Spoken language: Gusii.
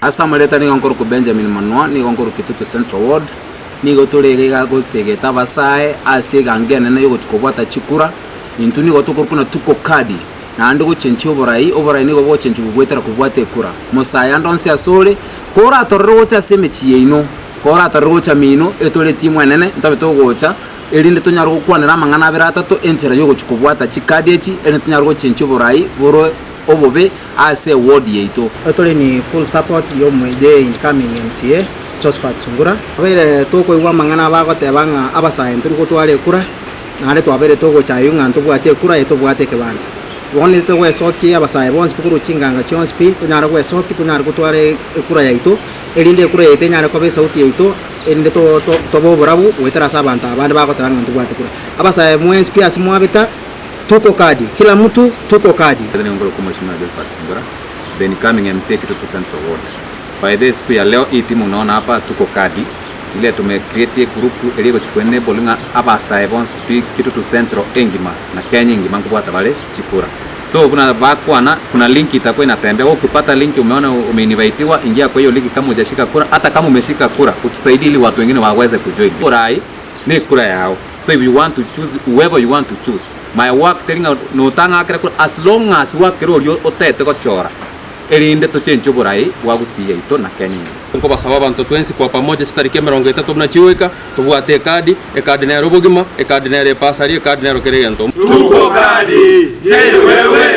Ase amarieta nigo nkorokwa Benjamin Manua, nigo nkorokwa Kitutu Central Ward, nigo tore iga iga gosegeta abasae ase egango enene yogochia kobwata chikura, intwe nigo tokorokwa ng'a tuko kadi, naende gochenchia oborai, oborai nigo bogochenchigwa goetera kobwata ekura. Mosae ande onsi ase ore, koratorere gocha ase emechie yaino, koratorere gocha mino, etore etimu enene, ntobe togocha, erinde tonyare gokwanera amang'ana abere atato, enchera yogochia kobwata chikadi echi, erinde tonyare gochenchia oborai bore obobe ase eward yaito. Tore ni full support ya the incoming MCA Josphat Sungura. Twabeire tokoigwa amang'ana bagoteba ng'a abasae ntori gotwara ekura, naende twabeire togocha aywo ng'a ntobwati ekura aye tobwate ekebande. Bono togwesokia abasae bonsi pi korwa chinganga chionsi pi, tonyare gwesokia tonyare gotwara ekura yaito, erinde ekura yaito enyare koba esauti yaito, erinde to to tobe oborabu goetera ase abanto aba bande bagoteba ng'a ntobwati kura. Abasae mwensi pi ase mwabeta. Tuko kadi, kila mtu tuko kadi. Nigo Mheshimiwa Josephat Sungura, the incoming MCA Kitutu Central Ward. By the siku ya leo hii timu unaona hapa tuko kadi ile tume create group eria egochi ku enable ng'a abasae bonsi pi Kitutu Central engima na Kenya engima nkobwata bare chikura. So buna bakwana kuna link itakuwa inatembea, wewe ukipata link umeona umeinvitiwa, ingia kwa hiyo link kama hujashika kura, hata kama umeshika kura utusaidie ili watu wengine waweze kujoin. Orai nekura yao. So if you want to choose whoever you want to choose, my work teri ng'a notang'akera kura as long as gwakera oria otaete gochora erinde tochenche oborai bwa Gusii yaito na Kenya engima. Nkobasaba abanto twensi kwa pamoja chitariki 30 buna chigoika, tobwate ekadi, ekadi nere obogima, ekadi nere epasari, ekadi nero kera egento. Tuko kadi, je wewe?